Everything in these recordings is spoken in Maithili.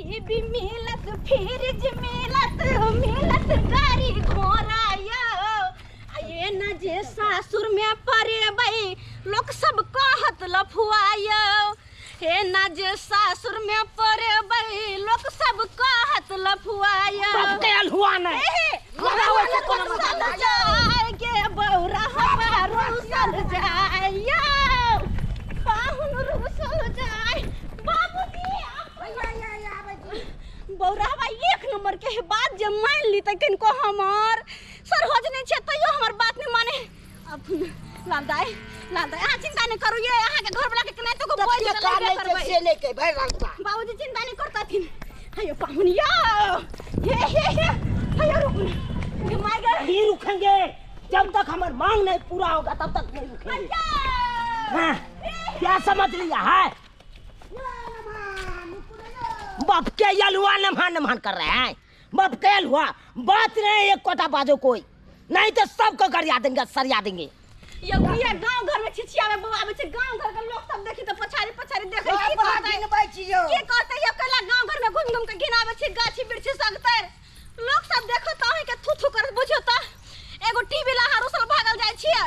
टीवी मिलत, फ्रिज मिलत, मिलत गाड़ी घोड़ा यौ। आ ये न जे सासुर में परेबै, लोक सब कहत लफुआ यौ। हे न जे सासुर में परेबै, लोक सब कहत लफुआ यौ। बाप के अलहुआ नहीं। हे, लगा हुआ से कोनो मतलब रुसल जाय गे बौरा हवा रुसल जाय यौ। पाहुन रुसल जाय। बाबूजी, बौरावा एक नंबर के है, बात जे मान ली त किनको हमर सरहोज नहीं छे तैयो हमर बात नहीं माने। अब लाल दाई, लाल दाई, अहाँ चिंता नहीं करू ये, अहाँ के घर वाला के केनाहितो को बोल के के का लगबे नहीं छै करबै। से नहीं के भरि रंगता। बाबूजी चिंता नहीं करतथिन। हयो पाहुन यौ, हे हे हे, हयो रुकू ने। गे my गे। नहीं रुकेंगे जब तक हमार मांग नहीं पूरा होगा तब तक नहीं रुकेंगे। हाँ, क्या समझ लिया है? बाप के यलुआ नमहान नमहान कर रहे हैं। बाप के यलुआ बात नहीं एक कोटा बाजो कोई नहीं तो सबको गरिया देंगे, सरिया देंगे। यौ किया गांव घर में छिछियावे बौआबै छै? गांव घर के लोग सब देखी त पछाड़ी पछाड़ी देखै, की कहतै? की कहतै यौ? कैला गांव घर में घुम घुम के घिनाबै छै गाछी वृक्षी सगतैर? लोग सब देखो त अहीं के थू थू करत। बुझियौ त एगो टीवी ला अहाँ रुसल भागल जाइ छियै।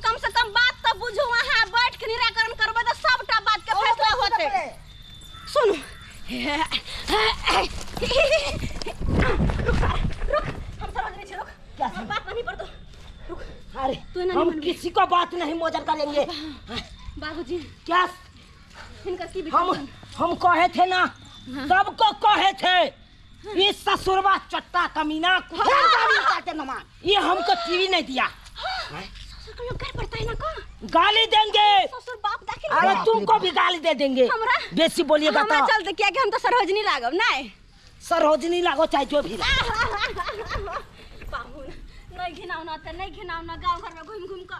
कम से कम बात त बुझू, अहाँ बैठ के निराकरण करबै त सबटा बात के फैसला होतै। सुनू, रुक सारा, रुक, हम समझ नहीं छी, रुक, हमर बात नहीं पर दो, रुक। अरे तू ना हम नहीं मनबे। किसी को बात नहीं मोजर करेंगे। बाबूजी, क्या हिनकर की विचार हम छनि? हम कहे थे ना, सबको कहे थे ये ससुरवा चट्टा कमीना कुत्ता हाँ। काटे नमा, ये हमको टीवी नहीं दिया। ससुर के लोग घर पड़ता है ना का? गाली देंगे। ससुर बाप दाखिल। अरे तुमको भी गाली दे देंगे। हमरा? बेसी बोलिएगा हमरा तो चलते किया कि हम तो सरोजनी लागब नहीं। सरोजनी लागो चाहे जो भी लागो। पाहुन नहीं घिनाउना त नहीं घिनाउना, गांव घर में घूम घूम के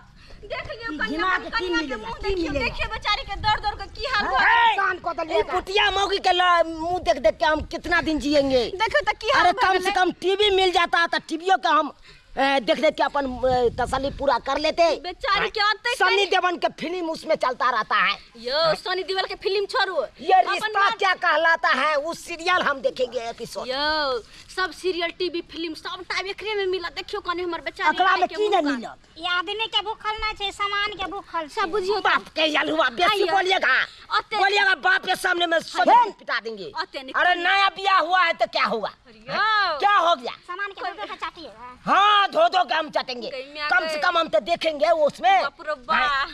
देख लियो कन्या घिना के की कन्या के मिलेगा, मुंह की देखियो, मिलेगा? देखियो बेचारी के दौड़ दौड़ के की हाल हो। ए, ये कुटिया मौगी के मुंह देख देख के हम कितना दिन जिएंगे? देखो त की हाल अरे भऽ कम से गेलै। कम टीवी मिल जाता तो टीवियों का हम देख देख के अपन तसल्ली पूरा कर लेते। बेचारी के अते सनी देवन के फिल्म उसमें चलता रहता है। यो सनी देओल के फिल्म छोड़ू, ये अपन रिश्ता क्या कहलाता है उस सीरियल हम देखेंगे एपिसोड। यो सब सीरियल टीवी फिल्म सब टा एकरे में मिलत। देखियो कने हमर बेचारी एकरा में माय के की नहीं मुँह मिलत? ई आदमी के भूखल ना छै, सामान के भूखल छै। सब बुझियो त। बाप के यलुआ बेसी आइयो। बोलिएगा, अते बोलिएगा बाप के सामने में सब पिटा देंगे। अते नहीं। अरे नया बियाह हुआ है तो क्या हुआ? यो। क्या हो गया? सामान के धो धो के चाटिए। हाँ धो धो के हम चाटेंगे, गई मियाँ कम से गई। कम हम तो देखेंगे उसमें। बाप रे बा। हाँ।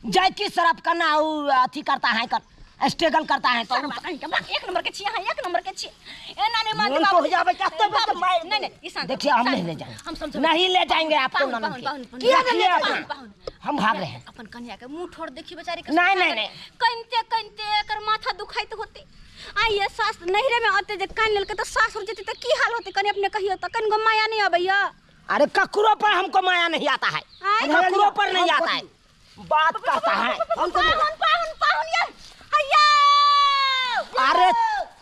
जैकी शराब करना वो अथी करता है, कर स्ट्रगल करता है तो सरवा कहीं के बाप, एक नंबर के छी अहाँ, एक नंबर के छी। ए नानी मानते मन तो बाबूजी। हो जावे क्या तो बाबूजी, मार नहीं, नहीं, ई शांत, देखिए हम शांत। नहीं ले जाएंगे, हम समझो। नहीं ले जाएंगे आपको पाहुन, ननद पाहुन, के। पाहुन, पाहुन। किया नहीं ले पाहुन, जाएंगे? पाहुन। हम भाग रहे हैं। अपन कन्या के मुंह ठोर देखी बेचारी के। नहीं, नहीं, नहीं। कनते कनते एकर माथा दुखाइत होते। आ ये सास नैहरे में आते जे कान लेलकै त सासुर जेतै त की हाल होते? कनी अपने कहियो त, कनिगो माया नहीं अबैया? अरे ककरो पर हमको माया नहीं आता है, आय। ककरो पर नहीं आता है, बात कहता है। पाहुन, पाहुन, पाहुन ये, हैया। अरे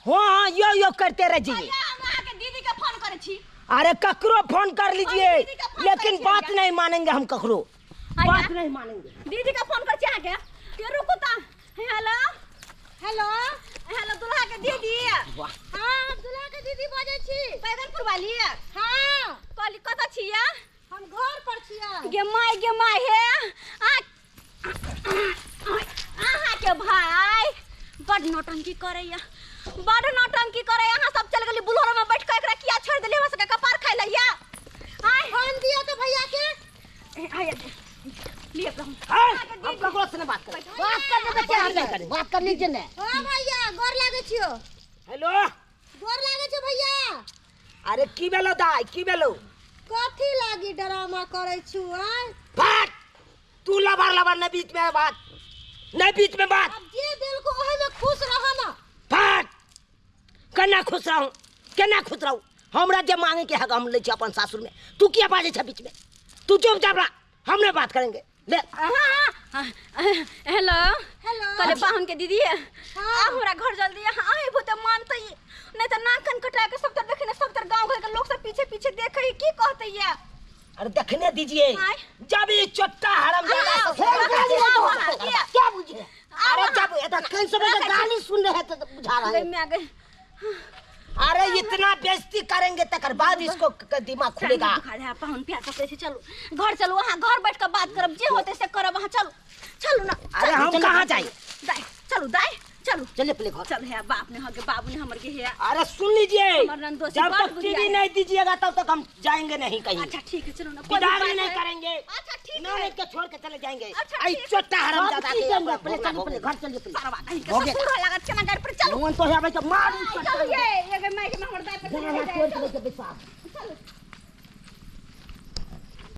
हाँ हाँ यो यो करते रह जी। हैया, हम अहाँके दीदी के फोन करै छी। अरे ककरो फोन कर लीजिए, दीदी का फोन लेकिन करै छी बात भैया। नहीं मानेंगे हम, ककरो हैया। बात नहीं मानेंगे। दीदी का फोन करै छी अहाँके। के रुकू त। हेलो, हेलो, हेलो, दुल्हा के दीदी। वाह। हाँ, दुल्हा के दीदी बजै छी। बैगनपुर वाली? हाँ। कहली कतऽ छियै? हम घर पर छियै। गे my, गे my, हे अहाँ के भाई बड नौटंकी करैया, बड नौटंकी करैया। अहाँ सब चल गेली बुलोरो में बैठ के, एकरा किया छोड़ देली? हमरा सबके कपार खाइ लैया। आय फोन दियौ तऽ भैया के। ए, आय, लिए प्रभु। हाँ, हम ककरो से नहीं बात करें, बात करने के हम नहीं करें, बात कर लीजिए ना। हाँ भैया, गोर लागै छियौ। हेलो, गोर लागै छौ भैया। अरे की भेलो दाई, की भेलो? कथी लागी ड्रामा करै छु? आय बात तू लबर लबर नहीं, बीच में बात नहीं, बीच में बात। अब जे देलको ओही में खुश रह ना। फाट, केना खुश रहूं, केना खुश रहूं? हमरा जे मांगे के हक हम लै छी अपन सासुर में, तू किया बाजै छ बीच में? तू चुपचाप रह, हम नहीं बात करेंगे। ले। हेलो, हेलो, कहले पाहुन के दीदी, हाँ। आ हमरा घर जल्दी आ। आइबो त मानतै नहीं त नाक कान कटा के सब तर देखे ने, सब तर गांव घर के लोग सब पीछे पीछे देखे, की कहतै या? अरे देखने दीजिए। आय। जब ये चट्टा हराम आओ, क्या आओ, आओ, बुझे? अरे जब ये तखन से बजे गाली सुन रहे थे तो बुझा रहे गई मैं गई। अरे इतना बेइज्जती करेंगे तकर बाद इसको दिमाग खुलेगा। दुखा है पाहुन प्यार पकड़े छी, चलू घर चलू, वहाँ घर बैठ कर बात करब, जे होते से करब, वहाँ चलू चलू ना। अरे हम कहाँ जाए? दाई चलू, दाई चलू, चलिए पहले घर चल। है बाप ने हगे बाबू ने हमर के है। अरे सुन लीजिए, हमर नंदोसी जब बात तक बुझिया टीवी है। नहीं दीजिएगा तब तक हम जाएंगे नहीं कहीं। अच्छा ठीक है, चलो ना, कोई विदाई बात नहीं है। करेंगे। अच्छा ठीक नौनीत है, के छोड़ के चले जाएंगे। अच्छा, आई ठीक है। चोटा हराम दादा के चलो, पहले चलो, पहले घर चलिए, पहले सरवा कहीं के हो गया। ससुर लागत केना गाड़ी पर चलू। नोन तो है भाई, तो मार चलू ये ये माई के हमर दाई पर छोड़ के विश्वास। चलू।